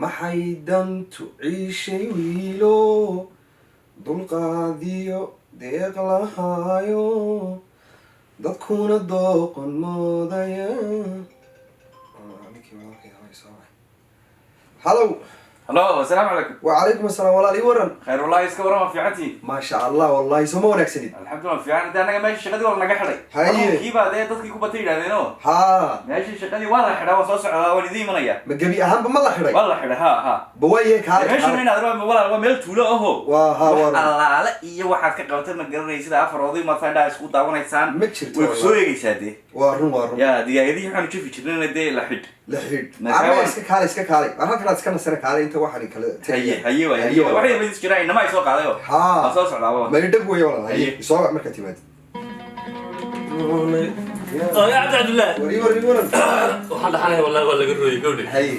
Maxay dantu ciishay wiilo dulqaadiyo deeq lahaayo, dadkuna dooqon moodaya. Ninkii walaalkay ahaa soo wacay. Hallow. Hallo, asalaamu calaykum. Wacalaykum asalaam, walaal, ii waran. Khayr wallahi, iska waran, waa fiicantihiin? Maasha Allah, wallahi soo ma wanaagsanid? Alxamdulillah, fiican. Hadda annaga meesha shaqadii waa lanaga xidhay. Haye. Kiibaa dee dadkii ku batay yidhahdeeno. Meeshii shaqadii waa la xidhaa, waan soo socdaa, waan idiin imanaya. Ma gebi ahaanba ma la xidhay? Waa la xidhay, ha ha. Ba waayahe, kaale. Meeshan Kaale. inaad waa walaal, waa meel tuulo aho. Waa ha. Wax Waa. allaale iyo waxaad ka qabatay ma garanaysa, sida afar oday maad indhaha isku daawanaysaan. Ma jirto. Way ku soo Wallahi. eegaysaa dee. Waa run, waa run. Ya digaagadihii waxaanu jafi jirnayna dee la xidh. La xidh. Marka Arma iska kaale, iska kaale, war halkan aad iska nasana, kaale inta waxaan kale. Haye haye, waay. Haye, haye. walaal. Waxay idin jiraan inama ay soo qaaday oo waan soo socdaaba. Maydhag weeye, walaal, haye. Haye. Soo wac markaad timaadid. Oh, ya Cabdi Cabdillah. Wari wari waran. Waxaan dhaxanaya wallahi waa laga rooyay gabdhi. Haye,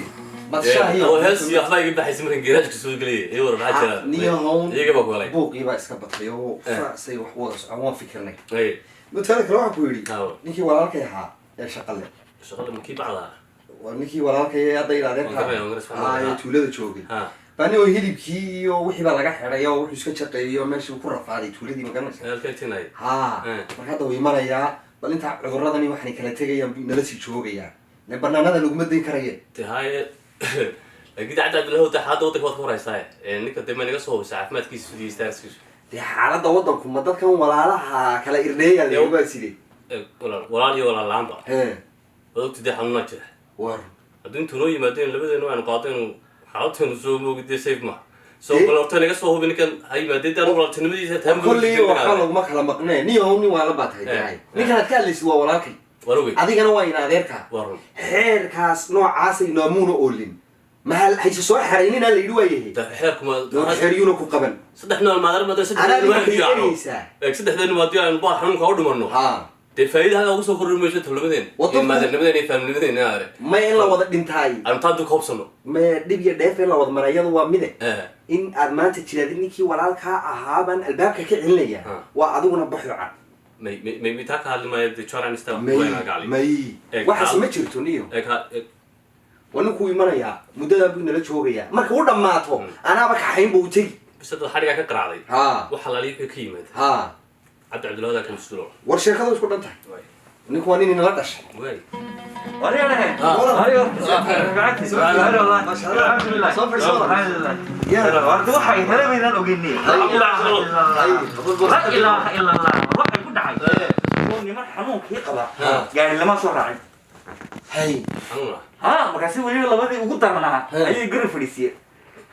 madshahiyo. Oo hees iyo waxbaa iga baxaysa markaan garaajka soo gelayay. Ee waran, maxaa jira? Niyahown. Iyaga baa ku helay. Buuqii baa iska batay oo say wax wada socon, waan fikirnay. Haye. Mutaada kale waxaan ku yidhi, ninkii walaalkay ahaa ee shaqale. Shaqada makii bacdaa? Waa ninkii walaalkay ee hadda yidhahdeen. Waan garanaya, waan garanaya. Haa, ee tuulada joogay. Baa nin oo hilibkii iyo wixii baa laga xidhay oo wuxuu iska shaqeeyey oo meeshii ku rafaaday tuuladii, ma garanaysa? Halkaa tinay. Ha. Marka hadda wuu imanayaa, bal intaa cuduradani waxanay kala tegayaan buu nala sii joogayaa, ne banaanada laguma dayn karaye. Te haye. Laakiin Cabdi Cabdillah wada xaaladda waddanka waad ka waraysaa. Ee ninka dee ma naga soo hubisa caafimaadkiisa sidii staatuskiisu. Dee xaaladda waddanku ma dadkan walaalaha kala irdheeya leegaa sidee? Ee walaal, walaal iyo walaal la'aanba. Waad ogtay dee xanuunaa jira. War. Haddii intuu noo yimaado in labadeenu aynu qaado inuu xaaladteenu soo moogi dee safe ma. So Eh? bal horta naga soo hubi ninkan ha yimaadee dee anu walaaltinimadiisa taa. Kolley waxba laguma kala maqnee, niyow, nin waala baa tahay. Tahay ninkan aad ka hadlaysid waa walaalkay. Waan ogey. Adigana waa ina adeerkaa. Waa run. Xeerkaas noocaasay noomuuna oolin mahal hayse soo xeraynina la yidhi waayahay. Xeerkuma Doon xeryuuna ku qaban. Saddex nool maadar maadar. Anaa Saddexdeenu ninka haddii aanu ereysaa. Eeg, saddexdeenu haddii aynu baa xanuunka u dhimanno, dee faa'iida halkaa ugu soo kordhi mayso tolnimadeen iyo maadarnimadeen iyo faaminimadeen inaare. May in la wada dhintaay. Aynu taa dib ka hubsano. May dhib iyo dheef in la wada marayadu waa mide. In aad maanta jiraadid ninkii walaalkaa ahaa baan albaabka ka celinaya, waa adiguna baxyo cad. May may may may, taa ka hadli maayo dee, joran ista. May may. Eeg, waxaas ma jirto niyo. Eeg ha, eeg. Waa ninkuu imanayaa, muddadan buu nala joogayaa, marka u dhammaato anaaba kaxayn buu u tegi. Bis hadda xadhigaa ka qaraacday. Wax alaaliya wixii ka yimaada, Cabdi Cabdillah ka mas-uulo. War sheekadu isku dhan tahay, ninku waa nin inala dhashay. Waay. Soo fadhiiso. Warda waxay helay baydaan ogeynay. La ilaaha ila Allah, waxay ku dhacay oo niman xanuunkii qaba gaari lama soo raacin. Hay. Xanuuna. Ha, markaasi weliba labadii ugu darnaa ayay garab fadhiisiyeen.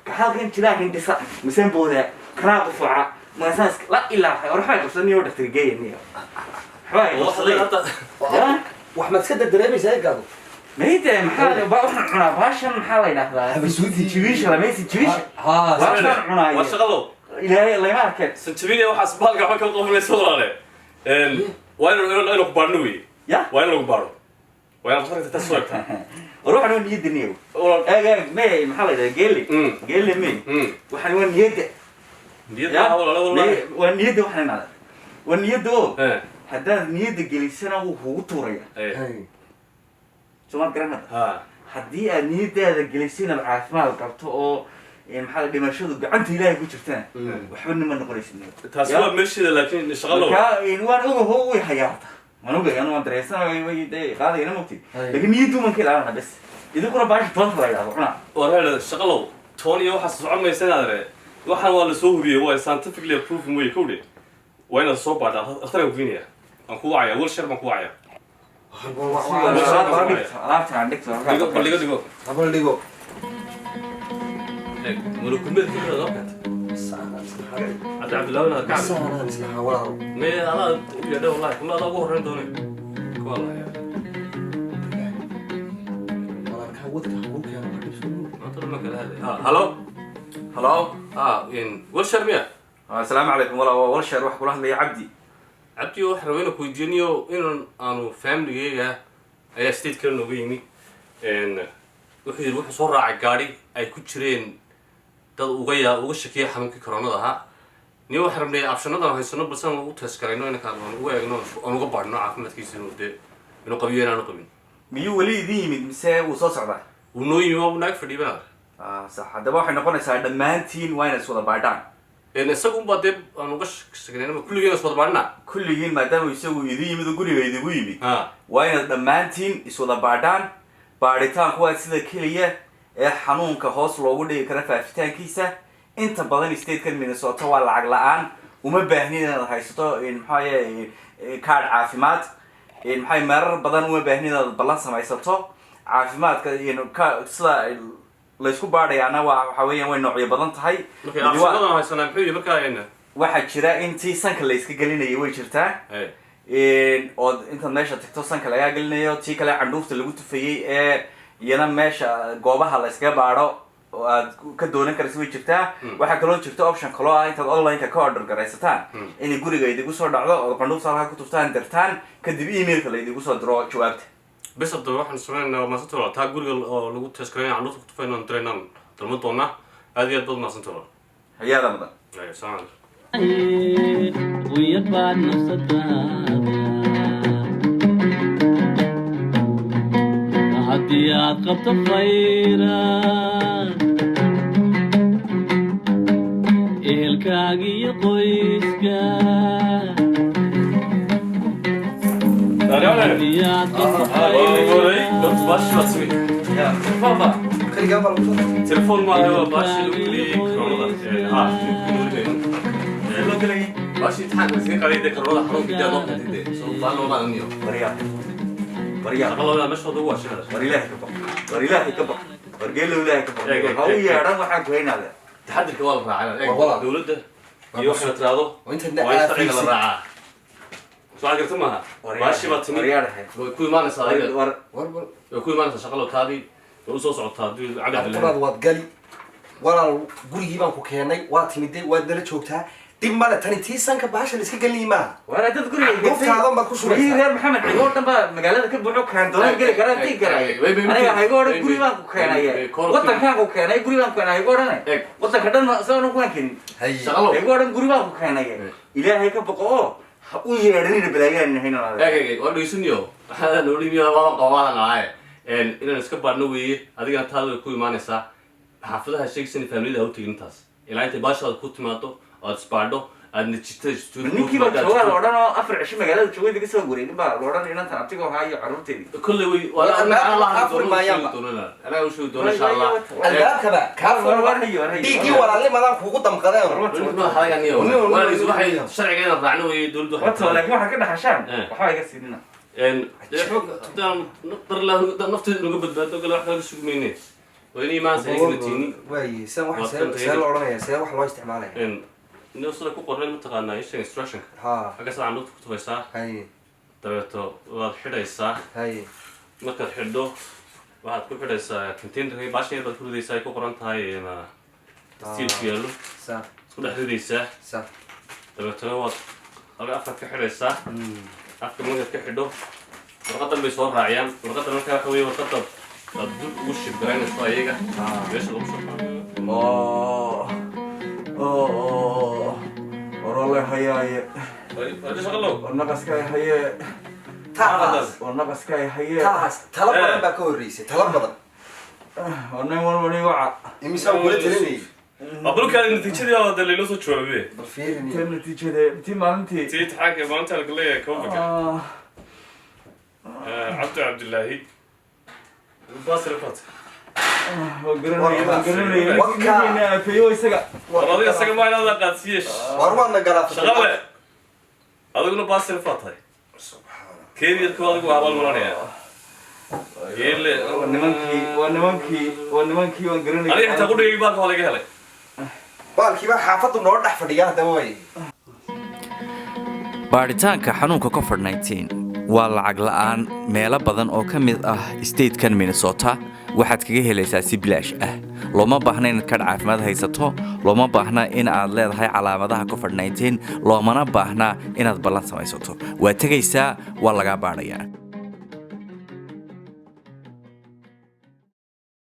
Halkan jiraa hindhisa miseen boodaa kanaa qufuca markaasaan la ilaaha, war waxbay qabsan iyo dhaktar geeya niyo waxbay qabsaday. Ya. Wax maad iska dardareemaysaa gaado? Mayde maxaa ba waxaan cunaa baashan, maxaa la yidhahdaa? Habasuudi. Sinjibiisha lamay sinjibiisha baashaan cunaaya. Waa shaqalow. Ilaahay layma arkeen. Sanjabiil iyo waxaas baalka waxba kama qabanayso, walaale. Waa inuu ku baadhno wey. Ya. Waa in lagu baadho, waa inaad khatarta soo egtaa. War waxaan waa niyadda niyow. Walaal. Eeg eeg, me maxaa la yidhahdaa, geele. Geele me. Waxaan waa niyadda. Niyad maaha, walaale, wallahi. Waa niyadda, waxaan inaada waa niyadda oo haddaad niyadda gelisana wuu kugu tuuraya. Soo maad garan hadda? Haddii aad niyadaada gelisay inaad caafimaad qabto oo maxaa la dhimashadu gacanta Ilaahay ku jirtana, waxba nima noqonaysid. Taasi Ya. waa meesheeda, laakiin shaqalow. Marka waan ogaho, way hayaarta, waan ogay anu, waan dareensana, way dee qaadayna mogti, laakiin niyaddu man ka ilaalana bes. Idinkuna baasha toonta la yidhahdo cuna. Wareer shaqalow, toon iyo waxaas socon maysa inaad re. Waxaan waa lasoo hubiyey, waa scientifically proven wey kowdhe. Waa inaad soo baadhaa, dhakhtarka ku geenaya, waan ku wacaya, wheelchair baan ku wacaya. Alaabta aan dhigto. Dhigo, bal dhigo, dhigo. Habal dhigo. Eeg, mulukumada fikrada noo keentay Cabdi Cabdillahi inaad ka cabdi. Saanaan islahaa, walaal. Mee adaa u yeedha, wallahi kuna adaa ugu horreyn doonay kuwaa la hayaa. Walaalkaa wadka hakuu keeno ka dhibso. Maanta dhan baan kala hadlay. Ha, halo. Halo. Ha, wheelchair miya? Asalaamu calaykum walaa, waa wheelchair, wax kula hadlaya Cabdi. Cabdi, waxaan rabay inaan ku weydiiniyo inan aanu familigayga ayaa state kale nooga yimi. Wuxuu yidhi wuxuu soo raacay gaadhi ay ku jireen dad uga yaa uga shakiya xanuunkii koronada ahaa. Ni waxaan rabnay optionadan haysano balse aan ugu test garayno inankaan aan uga eegno, aan uga baadhno caafimaadkiisa, inuu dee inuu qabiyo inaanu qabin. Miyuu weli idin yimid mise wuu soo socdaa? Wuu noo yimi, waa naag fadhiya banaad. Ah, sax. Haddaba waxay noqonaysaa dhammaantiin waa inaad iswada baadhaan. Isaga unbaa dee aan uga shegnay, kulligeen is wada baadhna. Kulligiin, maadaama isagu idin yimid oo guriga idigu yimid, Ha. waa inaad dhammaantiin iswada baadhaan. Baadhitaanku waa sida keliya ee xanuunka hoos loogu dhigi karo faafitaankiisa. Inta badan statekan Minnesota waa lacag la-aan. Uma baahnin inaad haysato maxaaye kaadh caafimaad, maxay marar badan uma baahnin inaad ballan samaysato. Caafimaadka sida laysku baadhayaana waa waxa weeyaan way noocyo badan tahay. Marka Midi waa- aqsanadan haysanaa muxuu yihi markaa Waxaa jira intii sanka la iska gelinayay, way jirtaa, ood intaad meesha tagto sanka lagaa gelinayo. Tii kale candhuufta lagu tufayey ee iyana meesha goobaha la iskaga baadho oo aad ka doonan karaysa way jirtaa. Waxaa kaloo jirta option kaloo ah intaad online-ka ka order garaysataan inay guriga idigu soo dhacdo, ood candhuufta halkaa ku tuftaan, dirtaan, kadib emailka la idigu soo diro jawaabta. Bes, hadaba waxaan sameynaa, waa mahadsan walaal. Taa guriga oo lagu test gareynaya, candhuufta ku tufayna, diraynaan dalma doonaa. Aad iyo aad baad mahadsan walaal. Hayaada mudan. Ayo, salaam calaykum. Uyar baad nafsadaada haddii aad qabto fayra, ehelkaaga iyo qoyska haddii aad qabto fayra. Kaligaa baa lagu soo Telefoon maaha, waa baashi lagu geliyey koronada. Ha, loo gelayay? Baashi imtixaanka la iskaga qaaday dee, koronada xanuunka dee loo keentay dee, soo baan loo maadaniyo. Waryaa, waryaa. Shaqa loo meeshooda ugu waashinada. War Ilaahay ka baq, war Ilaahay ka baq, war geelow, Ilaahay ka baq. Eeg, eeg, Ha u eeg, eeg. yeedhan waxaan ku haynaade. Taxadirka waa la raacaa, eeg. Waa walaal. Dowladda iyo waxay tiraahdo Oo intaadna waa in sharciga la aafaysid. raacaa. Soo garta maaha? Baashi baa timid. Waryaadhahay. Way ku imaanaysaa adiga. War. War war. Way ku imaanaysaa shaqalo, taadii way usoo socotaa haddii lacag Abturaad waad gali walaal. Gurigii baan ku keenay, waa timiday, waad nala joogtaa, dhib male. Tani tii sanka bahasha la iska gelinayay maaha. War dad guriga Duftaadan baad ku shubaysaa. Guryihii reer Maxamed Cigo oo dhan baa magaalada ka buuxo, kaan doona geli karaa, tigi karaa. Aniga hayga odhan guri baan ku keenay, wadankaan ku keenay, guri baan ku keenay hayga odhanay. Eeg. Wadanka dhan isagoona kuwaan keenin. Hay. Shaqalo. Hayga odhan guri baan ku keenay. Ilaahay ka baqo oo ha u yeedhanina balaayaan hayn. Eeg, eeg, eeg, waa dhegeysanyo. Waxaa noolimiya waaba qabaadan ahaye inaan iska baadhno weeye. Adigana taada way ku imaanaysaa. Xaafadaha sheegaysan, faamiliyada ha u tegin intaas ilaa intay baashaada ku timaado, aad isbaadho, aadna jita. Ninkii baa joogaa la odhan oo 4 cisho magaalada joogay laga soo wareegin baa la odhan, inantan abtiga ahaa iyo carruurteedii. Kolley way Afuri maayaanba. anaa u sheegi doona, insha Allah. Albaabkaba kaa War, war, hayo, war, hayo. Dhiiggii walaalnimadaan kugu damqadeen. Waxay sharciga inaan raacno weeye, dowladdu waxay Wato, laakiin waxaad ka dhaxashaan waxba iga siinina. Dee xog haddaan nafteeda naga badbaado gale, wax kale ka sugmayne, waa inay imaanaysa idinkana tiini. Waaye san Waad wax see kan see la odhanaya, see wax loo isticmaalaya? Inoo sida ku qornay mataqaanaa isha instructionka. Ha. Xagga sada candhuufta ku tufaysaa. Haye. Dabeeto waad xidhaysaa. Haye. Markaad xidho, waxaad ku xidhaysaa containerka. Baashan yar baad ku ridaysaa ay ku qoran tahay steelku yaallo. Sa. Isku dhex ridaysaa. Sa. Dabeetana waad halka afkaad ka xidhaysaa. Afka markaad ka xidho, warqadan bay soo raaciyaan. Warqadan markaa waxa weeye warqada aad dul ugu ship garaynayso ayaga meesha lagu soo qaado. Oh, oh, orole hayaaye. Shaqalow. War naqaskay haye. Taas. War naqaskay haye. Taas talo badan baa ka horreysay, talo badan. War 911 waca. Imisaan kula talinayay? Abulkaadi natiijadii oo de laynoo soo jawaabe. Bal fiirin. Intee natiijade intii maalintii? Tii imtixaanka maalinta laga leeyahay koobaka. Ah, Cabdi Cabdilaahi basir fat. Waan garanaya, waan garanaya. Waka. Ninkiina afeeyo isaga. War adiga isaga maa inaad qaadsiiye. War waadna galaafatay. Shaqale, adiguna basir fat tahay. Kenya ku adigu waa abaal maranaya geele. Waa nimankii, waa nimankii, waa nimankii, waan garanaya. Adiga xitaa qudhigay baalka waa laga helay. Baalkii baa xaafaddu noo dhex fadhiya haddaba way. Baadhitaanka xanuunka COVID-19 waa lacag la'aan meelo badan oo ka mid ah statekan Minnesota. Waxaad kaga helaysaa si bilaash ah. Looma baahna inaad kaadh caafimaad haysato, looma baahna in aad leedahay calaamadaha COVID-19, loomana baahna inaad ballan samaysato. Waa tegaysaa, waa lagaa baadhayaa.